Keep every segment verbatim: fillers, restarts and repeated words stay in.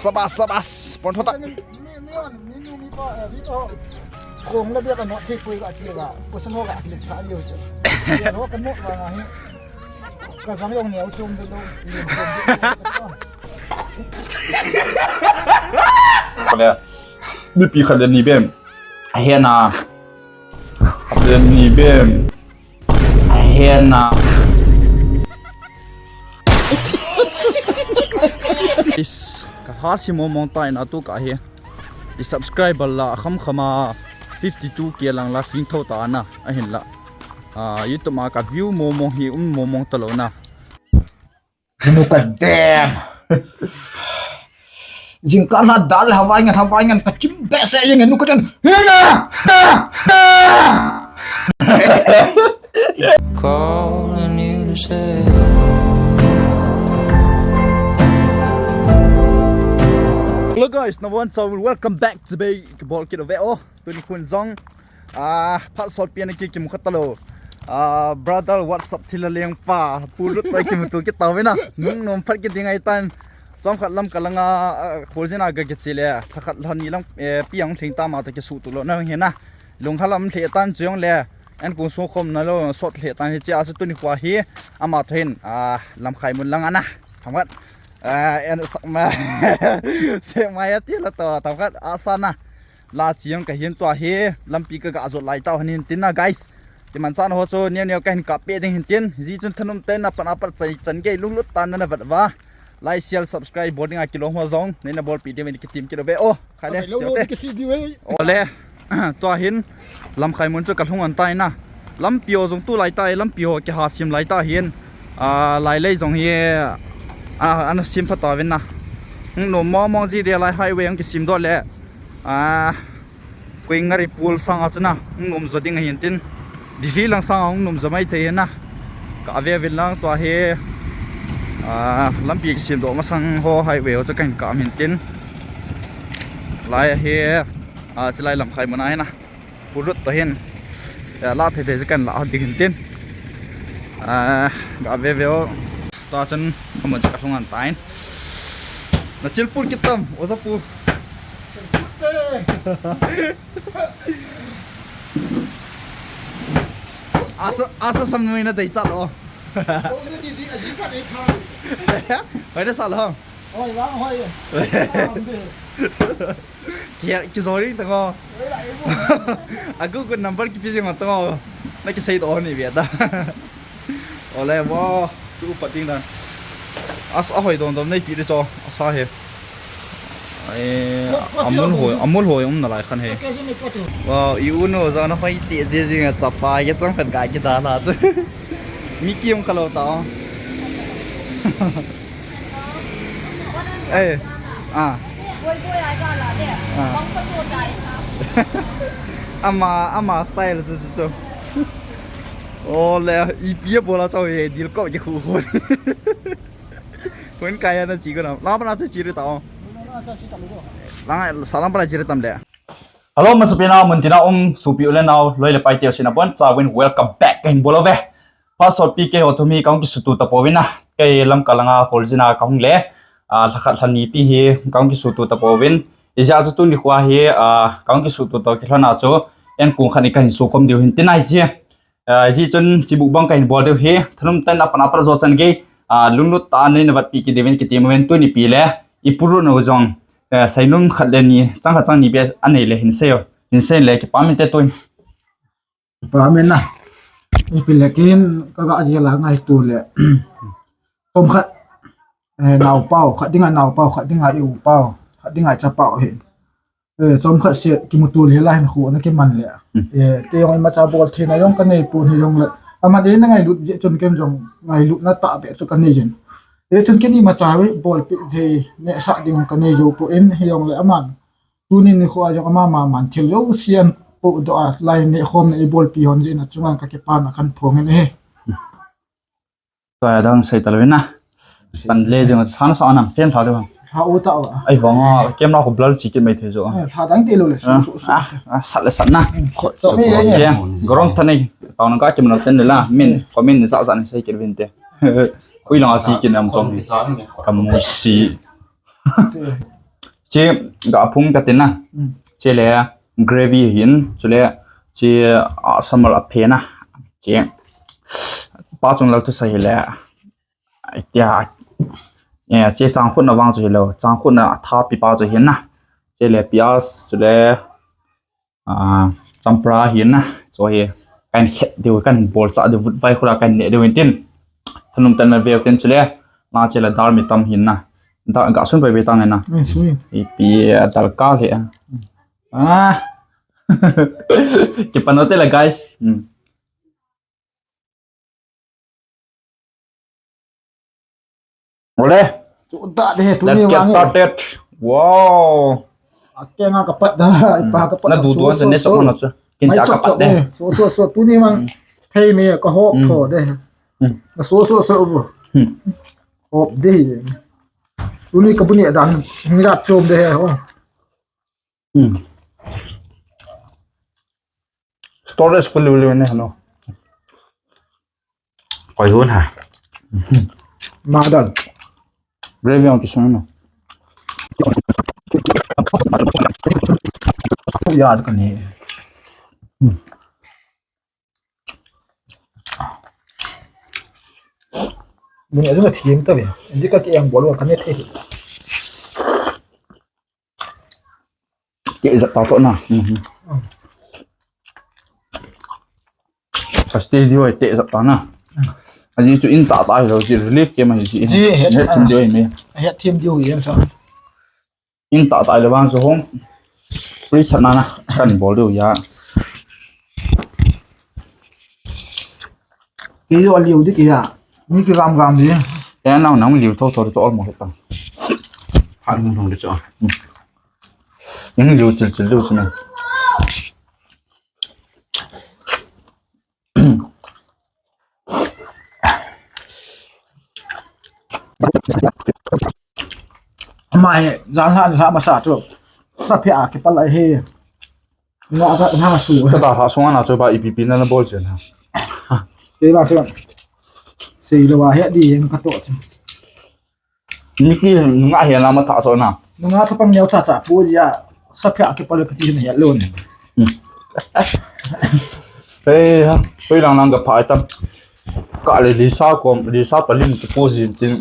Sabas, sabas. Pon thota. Ni, ni, ni, ni, ni, ni pa, eh, ni pa. Kong la bia ka not thei poi ka ti la. Ko sa no ka lik sa liu chu. Bia no ka not la hi. Ka jang yong neo chom de lo. Lim chom de lo. Kole. Mipi khat le ni bem. A he na. Khat le ni bem. Ahena. Is, ka ha si momong ta in atu ka hi. I subscriber la kham khama fifty two K lang la hing tho ta na ahin la. Ah, YouTube ma ka view momong hi um momong ta lo na. Nuka dem. Jingkah na dal hawai ngan hawai ngan ka chim be se yang nuka dem. Hina. Calling you to say Hello guys, number one, so welcome back to Bay Ball Kid of Oh, twenty Kun Zong. Ah, phat sot pian ki kimu khat talo. Ah, brother WhatsApp thil a leng pa, pu lut pa kimu tu ki tau vena. Nung nom phat ki ding ai tan. Chom khat lam ka langa, ah, khol jina ga ki chile. Tha khat lhani lam, eh, piang thing ta ma ta ki su tu lo na hena. Lung halam the tan chiong le. En ku su khom na lo sot the tan hi chi a su tu ni kwa hi. Ama to hin, ah, lam khai mun lang ana. Tham khat. Ah, en sak ma. Se ma ya ti la to tham khat. Asa na. La chiang ka hin tua hi, lampi ka ga jot lai tau hin tin na, guys. Ti man chan ho chu neo neo ka hin kap pe ding hin tin. Ji chun thanum te na pan apat chai chan gei lunglut tan na vat va. Like, share, subscribe, bol ding a kilom ho jong. Nei na bol pi ding ki tim ki ve. Oh, khai le. Lo lo ki si di ve. Ole. Tua hin lam khai mun chu ka lhung an tai na. Lampi ho jong tu lai tai, lampi ho ki ha sim lai ta hin. Ah, lai lei jong hi. Ah, ana sim pha ta vin na. Hung nom mo mo ji de lai highway ang ki sim do le. Ah, koi ngari pul sang a chuna, hung nom jo ding ahin tin. Delhi lang sang a hung nom jo mai thei na. Ka ve vin lang tua hi, ah, lampi kisim do masang ho highway ho cha kahin ka min tin. Lai hi, ah, chilai lam khai muna hi na. Purut to hin. Ya, la thei thei kan la ding hin tin. Ah, ka ve ve o. Tua chun, amun cha ka lhung an tain. Na chil pur kitam, oza pu. Asa, asa sam nui na dei chal o. Hoi na sal ho. Hoi, wang hoi. Ki, ki zori tang o. A Google number ki pi jing tang o. Na ki sei do ni ve ta. Ole, wow, chu upat ding dan. As a hoi dom dom nei pi de cho, asa he. Ai, amul hoi, amul hoi um na lai khan he. Wow, i u no za na hoi che che jing a chapa, ye chang khan ga ki da la chu. Mi ki um kalo ta. Eh, ah. Ah. Ama, ama style chu chu chu. Ole, ipi a bola chau ye dil ko ki khu khu. Kun kaya na chi ko na. La pa na chu chi ri ta o. La, salam pa na chi ri tam le. Hello, masapina, muntina um, supi u le nau, loi le pai teu sina bon, cha win welcome back kahin bol uve. Phat sot pi kei ho thum hi ka hung kisutu ta pouvin a. Kei lam ka langa khol jina ka hung le, ah, lha khat lha ni pi hi ka hung kisutu ta pouvin. Ijeh chu tuni khua hi, ah, ka hung kisutu to kilhon a chu, en kung khat ni ka hin su khom diu hin tin ai ji. Ah, ji chun chibuk bang ka hin bol diu hi, thanum ten apan apat jo chan gei, ah, lunglut ta nei na vat pi ki diuvin ki ti movin tuni pi le, i puru no jong, eh, sainum khat le ni, chang khat chang ni be anei le hin sei o, hin sei le ki pa min te tuin. Pa amen na. Ipi le kin ka ga gel a ngai tu le. Som khat, eh, nau pau, khat dinga nau pau, khat dinga i u pau, khat dinga i cha pau hi. Eh, som khat se kimu tu le la hin khu na ki man le. Hmm. Eh, ke jong ima cha bol thei na jong ka nei pu ni jong le. Ama de na ngailut je chun ken jong ngailut na ta be chu ka nei jin. Eh, chun ken ima cha ve bol pi thei ne sa ding ka nei jo pu in hi jong le aman. Tuni nikho a jong ama ma man thil jouse ahin podoh a, lai neh khom na eibolpi hon jeh in achunga kakipana kahin phong in ahi. Tua hi adang sei talou in na. Pan le jeng a san sa anam fan lha deu ham. Lha u ta a. Ai vang a camera khu blur chi kit mai thei jo. Eh, lha dang ti lou le, su, su, su. Ah, ah, sat le sat na. Hmm, sat, sat. Gorong tha nei, tao nang ka camera ten le la, min, comment ni sa sa ni sei kit vin te. Ui lang a chi kit nam chong. Ka mu si. Che ga phung ka tin na. Mm. Che le gravy hin, chule che, ah, samal a phe na. Che pa chung lal tu sa hi le. Ai tia, eh, che chang khut na vang chu hi lo, chang khut na a tha pi pa chu hin na. Che le pias, chule, ah, champra hin na. Chu hi kan het diu, kan bol cha diu, vut vai khula kan ne diu in tin. Thanum tan na veu tin chule. La che la dal mi tam hin na. Da ga sun pai be tang na. Mm, sui. Ipi, eh, dal ka le. Ah. Ki panote la, guys. Hmm. Ole. Chu da de, tu ni. Let's get started. Wow. Ake nga kapat da, hmm, ipa kapat. Na du du an ne chok na chu. Kin cha kapat de. So, so, so, tu ni mang. Hmm. Thei ni ka hop, hmm, tho de. Hmm. Na so, so, so bu. Hmm. Hop de. Tu ni ka bu ni dan. Ni da chom de ho. Hmm. Storage full liu liu ne, no. Koi hun ha. Madal. Gravy ang kisung, no. Ya, kan ni. Bun azu na thim ta ve. Indi ka ki ang bol wa ka ne the. Te zat ta to na. Mhm. Ka studio ai te zat ta na. Aji chu in ta ta hi lo ji relief ke ma hi ji. Ji, het, het thim, ah, dio hi me. Het thim dio hi em sa. In ta ta le vang chu hong. Free chat na na. Kan bol diu ya. Ki yo liu di ki ya. Mi ki gam gam di. Ya nang nang liu tho tho chu almost tang. Phat mong mong di chu. Hmm. Ing liu chil chil diu chu na. Ama hi, jan ha, ha masa chu. Sa phe a kipal a hi. Nga ka ha su. Ka ta ha sunga na chu ba ipi pi na na bol chen ha. Te ba chu. Sei lo wa he di yen ka to chu. Mi ki nunga hi na ma tha so na. Nunga chapang neo cha cha pu ya. Sa phe a kipal ka ti na he lo ni. Hmm. Ei ha, hoi lang lang ka pha tam. Ka le Lisa kom, Lisa palim ki pu jin tin.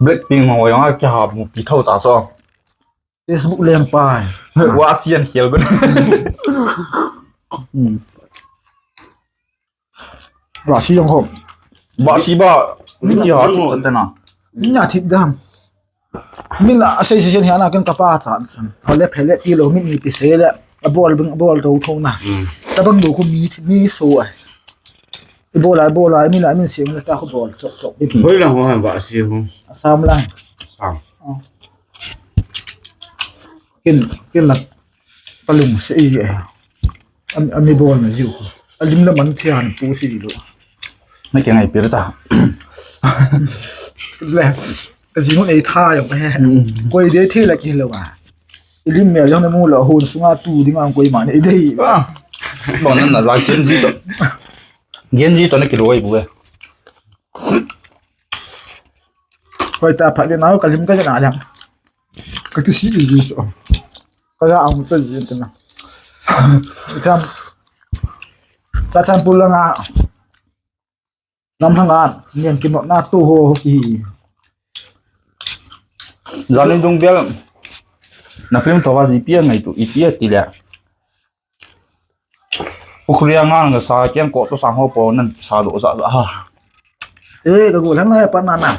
Blackpink ho yang a ki ha mu pi thau ta so. Facebook leng pa. Wa sian hial gon. Hmm. Wa si jong ho. Wa si ba. Min ti ha, hmm, chan tena. Min a thip dam. Min la, a sei sei hian a kan ka pa chan. Hole phele ti lo min ni pi sei le. A bol bing, a bol do tho na. Hmm. Ta bang do ko mi, mi so ai. I bol ai, bol ai, min a min sing le ta ko bol chok chok. Hoi lang ho han wa si ho. Assam lang. Assam. Oh. Kin, kin la. Palung se i e. An, an ni bol na jiu. A lim la man thian pu si lo. Mai ke ngai pir ta. Le. Ka jing nei tha jong ka he. Mm. Koi de thi la ki lo wa. I lim me jong na mu lo hun sunga tu ding ang koi ma nei dei. Ah. Ko nan na la sim ji to. Gen ji to na ki lo ai bu e. Koi ta pha de na ka lim ka na jang. Ka ki si ji to. Ka ya ang cha ji to na. Cham. Ka cham pu la nga. Nam thang a, nian ki mot na tu ho, ho ki. Jani dung bel. Na film to va ji pia ngai tu, i pia ti le. Pukhri a nga nga sa kian ko to sang ho po nan sa do sa sa ha. Eh, ka go lang na pa na na.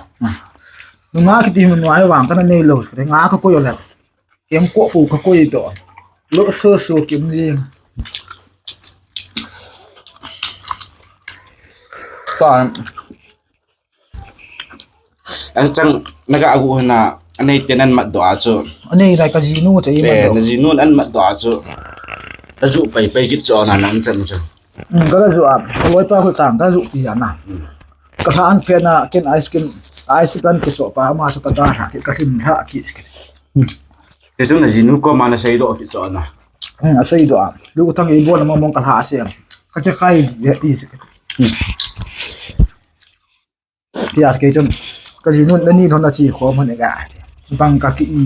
Nunga ki ti mun wai wang ka na nei lo, nga ka ko yo le. Kem ko pu ka koi to. Lo so so kim ni. Sa. Ang chang naga agu na anei ten an mat do a chu. Anei lai ka jinu te i mat do. Na jinu an mat do a chu. Azu pai pai kit chu na nang chan chu. Hmm, ka ju a. Loi pa ko chang ka ju pi na. Ka sa an pe na ken ice cream, ice cream ki so pa ma so ka ta ha ki ka sim ha ki. Ke chu na jinu ko ma na sei do ki so na. Hmm, a sei do a. Lu thang i bo na mo mong ka ha se. Ka che kai ye ti se. Hmm. Ti a ke chun. Ka ji nun na ni thon na chi khom hon e ka. Bang ka ki i.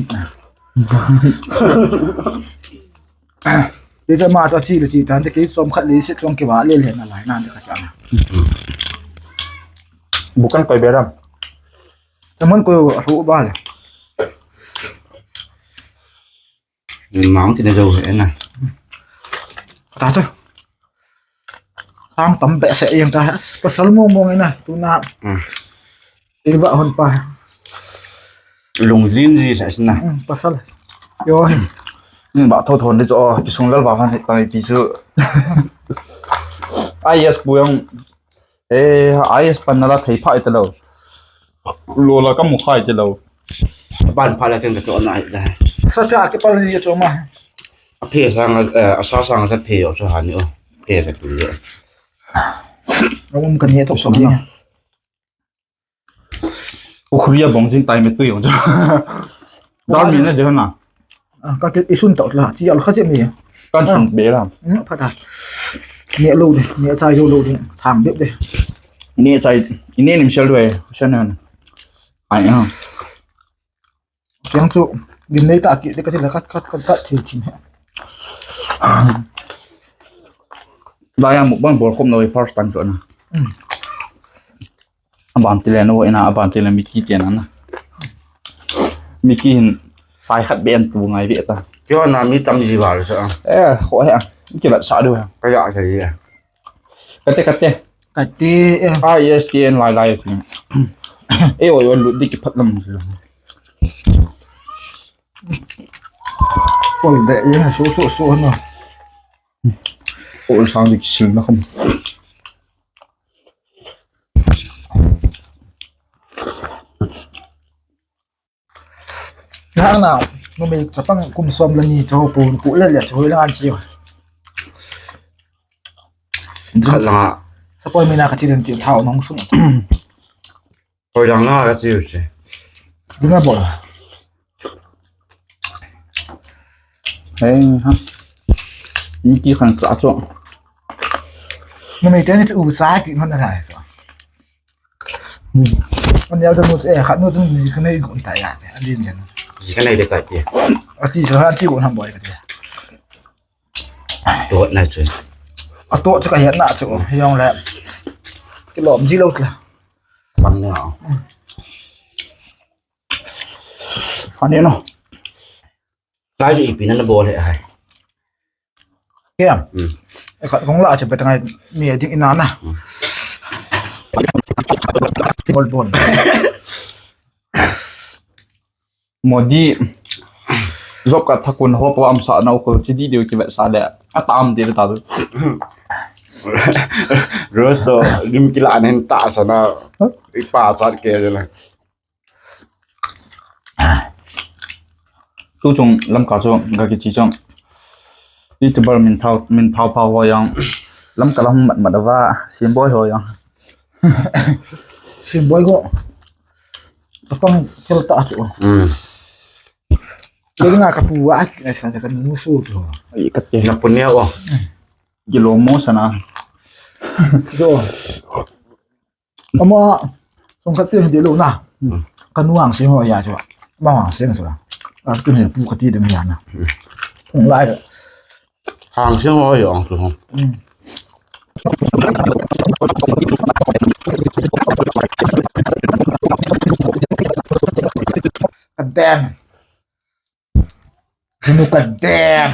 Ti cha ma cha chi le chi tan te ki som khat le se chong ki ba le le na lai na te ka cha. Bukan koi beram. Taman koi hu ba le. Mang kina jo he na. Ta cha. Sang tam behseh jeng ta, pasal mong mong ina, tuna. Hmm. Iba hon pa. Lungjin ji sa sina. Hmm, pasal. Yo. Hmm, ba tho thon de cho, ki sung lal ba han ta pi su. Ai yes pu yang. Eh, ai yes pan na la thei pha ita lo. Lo la ka mu khai ita lo. Ban pha la ken ka cho na ita. Sa ka ke pal ni cho ma. A phe sang, eh, a sa sang sa phe yo sa han yo. Phe sa tu yo. Ang um kan ye tok som na. U khria bong jing tai me tu yo. Dar mi na de na. Ah, ka ke isun tok la. Chi al kha che mi. Kan sun be la. Hmm, pha ta. Ne lo de, ne chai lo de. Thang bep de. Ne chai, ne nim sel de. San han. Ai ha. Kiang chu, gin nei ta ki, de ka ti la kat, kat, kat, kat, thi chin he. Lai a mukbang bol khom lo first time chu na. Mm. Aban ti le no, ina aban ti le Mickey ti na na. Mickey hin sai khat ben tu ngai ve ta. Kio na mi tam ji ba le sa. Eh, kho he. Ki lat sa du he. Ka ya sa ji. Kate, kate. Kate, eh. Ah, yes, T N lai lai. Eh, oi, oi, lut di ki phat lam. Oi, de, ye, so, so, so, no. Oi, sang di ki sil na kham. Hang na, numei chapang kum som le ni cho pu, pu le le cho le an chi. Khat langa. Sa poi mi na ka chi den ti thao nong sung. Poi lang na ka chi u che. Ding a bol. Hei ha. Ni ki khan cha cho. Numei te ni chu u cha ki man na lai cho. Ani a nu, eh, khat nu chu ji ka nei gon ta ya. Ani jen. Ji ka nei de ka ti. A ti sa, a ti gon ham boi ka ti. To na chu. A to chu ka hiat na chu, yong le. Ki lom ji lo chu la. Pan ne a. Ani no. Lai ji ipi na na bol he hai. Kya? Hmm. E khat kong la che pe tangai mi ding ina na. Hmm. Bol bol. Modi job card thakun ho pa am sa na ko chi di deu ki vet sa le. A tam de ta. Rose to lim kila nen ta sa na. Ipa chat ke le. Tu chung Lamka chu ga kichi chung. YouTuber min thao, min phao phao ho jong. Lamka la hung mat mat ava, Simboi ho jong. Simboi ho. Tapang kel ta chu. Hmm. Ke nga ka pu wa, ka sa ka nu su chu. Ai ka te. Na pu ne o. Gilo mo sana. Do. Ama, song khat te de lo na. Hmm. Ka nu ang se ho ya chu. Ma ang se so. A tu ne pu ka ti de mi ya na. Hung lai. Hang se ho ya ang tu. Hmm. Ka dem. Henu ka dem.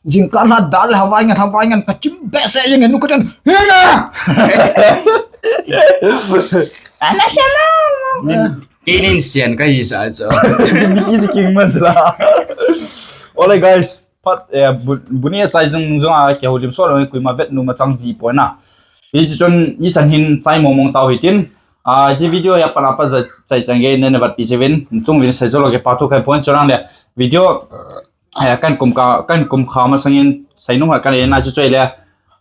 Jingkah na dal hawai ngan, hawai ngan ka chim behseh jeng henu ka dem. Hena! Ana sama. Min, kinin sian ka hi sa cho. Min isi king man la. Ole guys, pat, eh, bu-, buni a chai jung jung a ke holim so lo kui ma vet nu ma chang ji po na. Hi chu chun, hi chan hin chai mong mong tau hi tin. Ah, chi video ya pana pa za chai chang ge ne ne vat pi chevin, chung vin sai zo lo ke pa thu kai point chorang le. Video, eh, kan kum ka, kan kum kha ma sangin sai nung ha kan e na chu choi le.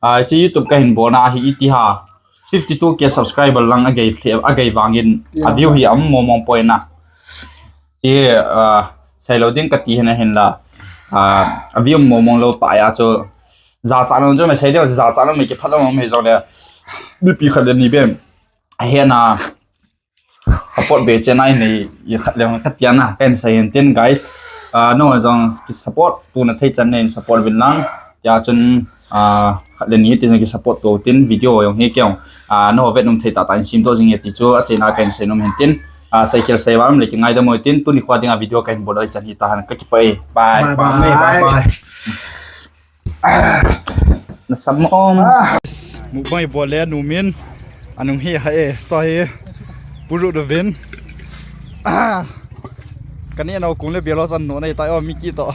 Ah, chi YouTube ka hin bo na hi iti ha. Fifty two K subscriber lang a gei, a gei vangin a view hi am mong mong poi na. Chi, ah, sai lo ding ka ti hin a hin la. Ah, a view mong mong lo pa ya chu. Za cha lo chu me sai de za cha lo me ke pha lo me zo le. Bi pi kha le ni be. A hena, support be chenna nei, i khat le khat tia na, kahin sei hin tin, guys. Ah, nangho jong ki support tuna thei chan nei support uvin lang. Tia chun, ah, khat le ni ti jong ki support to tin video jong hi kei jong, ah, nangho vet nom thei tah tah in sem to jing e ti chu achaina kahin sei nom hin tin. Ah, seikhel seival um le kingaidam uvin tin, tuni kho dinga video kahin bol u hichan hi tahen, kakipah e. Bye. Bye, bye, bye, bye. Nasam um. Mukbang ibol le numin. Anung hi ha e. Tua hi. Puru dovin. Ah. Kani nau kung le belo chan no nei tai o Mickey to.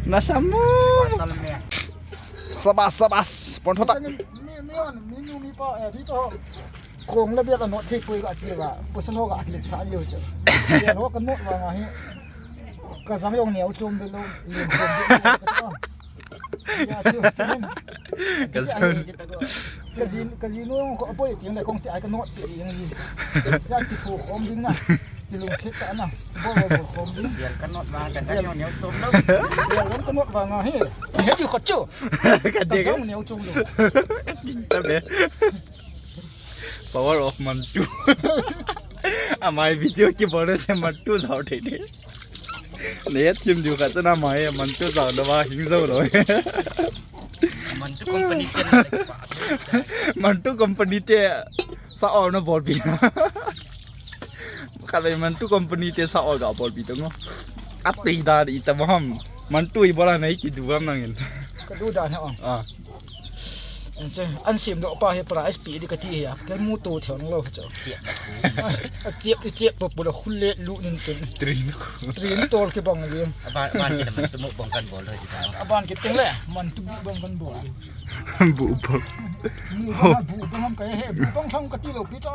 Nasam um. Sabas, sabas. Pon thota. Mi, mi, mi, mi, mi pa, eh, mi pa. Kong le bia ka not thei poi ka ti ka, pusan ho ka kile sa liu chu. Bia ho ka not vang a hi. Ka jang jong neo chom de lo, lem chom de lo, ka ti ko. Ya chu, ka jang. Ka jin, ka jin no ko poi ti le kong ti ai ka not ti ing ni. Ya ki thu khom ding na. Ki lungset ta na. Bol bol bol khom ding. Bia ka not vang, ka jang jong neo chom lo. Bia ka not vang a hi. Ti he ju kho chu. Ka jang neo chom lo. Ta be. Power of Mantu. Amai video kibol se Mantu jao thei thei. Nei thim diu kha chana mai Mantu jao lou va hing jou lou. Mantu company te na le pa. Mantu company te sa or na bol pi. Kha le Mantu company te sa or ga bol pi to ngo. Ati da di ta maham. Mantu ibol a nei ti du gam nangin. Ka du da na ong. Ah. An sem doh pa hi prize pi di ka ti hi a. Ka mu to thei lo chu. Chep na khu. A chep i chep po po da khul le lu nin tin. Train khu. Train tol ki bang li. Aban, aban ki man tu mu bang kan bol lo di ta. Aban ki teng le man tu bu bang kan bol. Bu bang. Bu bang, bu bang ham ka he. Bu bang thang ka ti lo pi to.